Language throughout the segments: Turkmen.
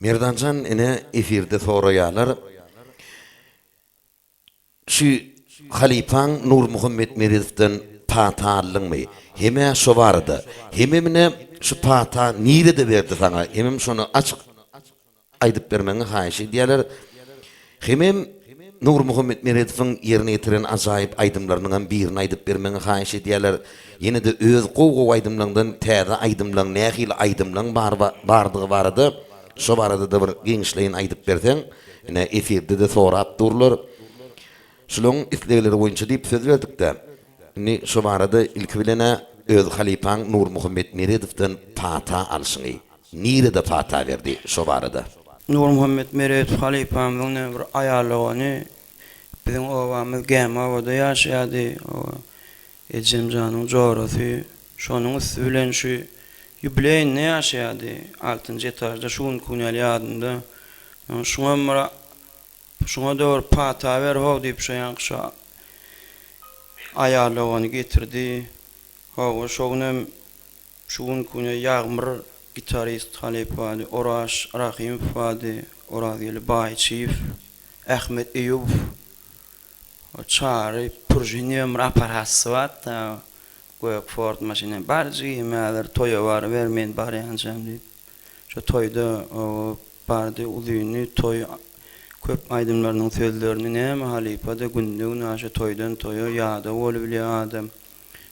Merdanjan ine efirde soraýalar. Şu halypaň Nurmuhammet Meredowdan pata aldyňmy? Hemä şo barada. Hemem ine şu pata nirede berdi saňa? Hemem şony açyk aýdyp bermegiňi haýyş edýäler. Hemem Nurmuhammet Meredowyň ýerine ýetiren ajaýyp aýdymlarynyňam birini aýdyp bermegiňi haýyş edýäler. Ýene-de öz gowy-gowy aýdymlaňdan täze aýdymlaň nähili aýdymlaň bar bardygy barada şo barada-da bir giňişleýin aýdyp berseň. Ine efirde-de sorap durlar. Şulaň islegleri boýunça diýip söz berdik-dä. Indi şo barada ilki bilen-ä öz halypaň Nurmuhammet Meredowdan pata alşyňy. Nirede pata berdi şo barada. Nurmuhammet Meredow halypamyzyň ine bir aýal dogany biziň obamyz Gämiobada ýaşaýardy. Ejem janyň jorasy. Şonuň üsti bilen şu ýubileýinde ýaşaýardy. Altynjy etažda şu günki gün ýaly ýadymda. Şuňam bir şuňa-da bir pata ber how diýip şo ýaňky şo aýal dogany getirdi. Hawa şo günem Şu günki güne Ýagmyr gitarist halypa bardy, Oraş Rahymow bardy, Orazgeldi Baýçyýew, Ahmet Eýubow, Çary Pürjin diýen bir apparatçysy bardy-da, gök Ford maşyny. Bar jigim häzir toýa baryber men barýançam diýip. Şo toýda bardy uzyny toý köp aýdymlarynyň sözlerini näme halypa-da günde-günaşa toýdan toýa ýadaw bolubilýär adam.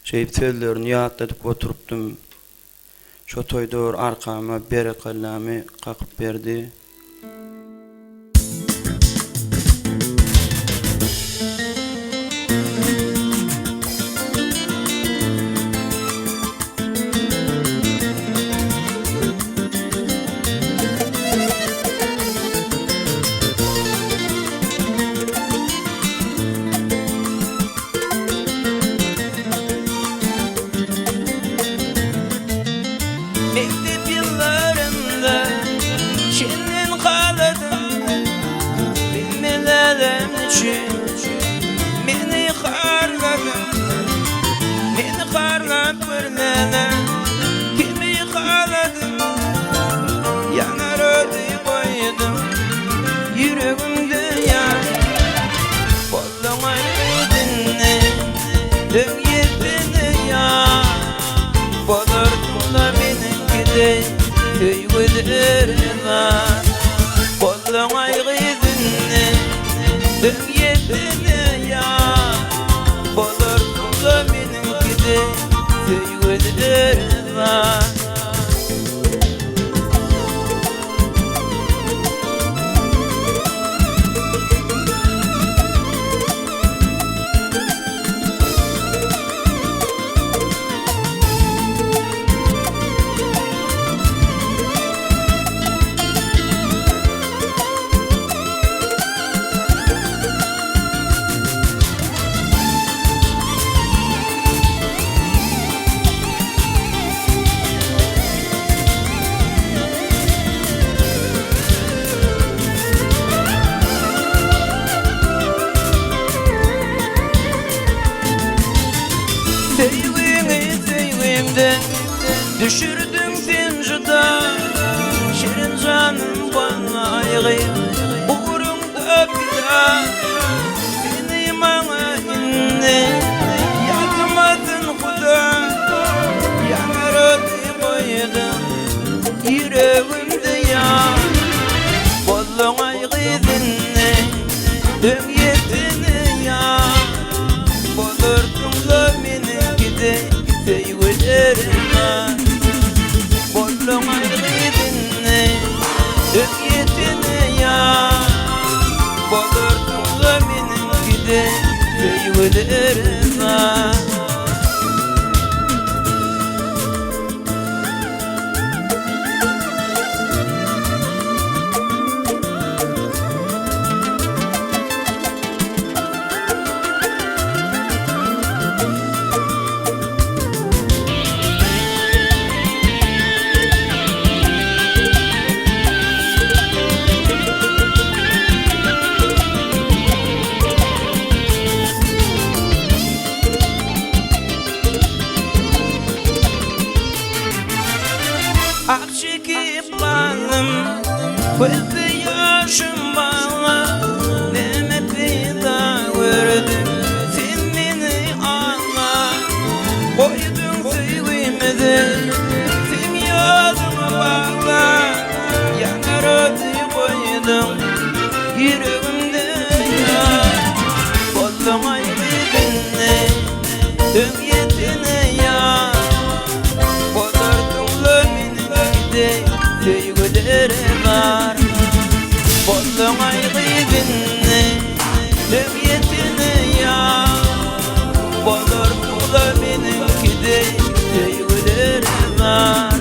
Şeýdip sözlerini ýatladyp oturypdym. Şo toýda bir arkama berekellamy kakyp berdi. Mekdep ýyllarymda senden galadym Bilmelerem üçin meni harladyň Meni harlap görmene kimi haladyň Ýanar ody goýduň ýüregimde ýar Söýgüňi söýgümden düşürdiň sen juda Şirin janym bolmaýgy ugruňda pida Seni maňa indi ýazmasyn Huda Ýanar ody goýduň ýüregimde ýar Bolduň-aý gyz indi öňýetene ýar Bolarsyň-la meniňkide söýgülerim bar Bolduň-aý gyz indi öňýetene ýar Bolarsyň-la meniňkide söýgülerim bar. Gözde ýaşym maňa näme peýda gördüň Sen meni alman goýduň söýgimizi Sen ýadyňa bagla ýanar ody goýduň Ýüregimde ýar bolduň aý gyzynny Öň ýetene ýar Bolardyňla meniňki deý söýgülere zar Bolduň aý gyzynny Öň ýetene ýar Bolardyňla meniňki deý söýgülere zar.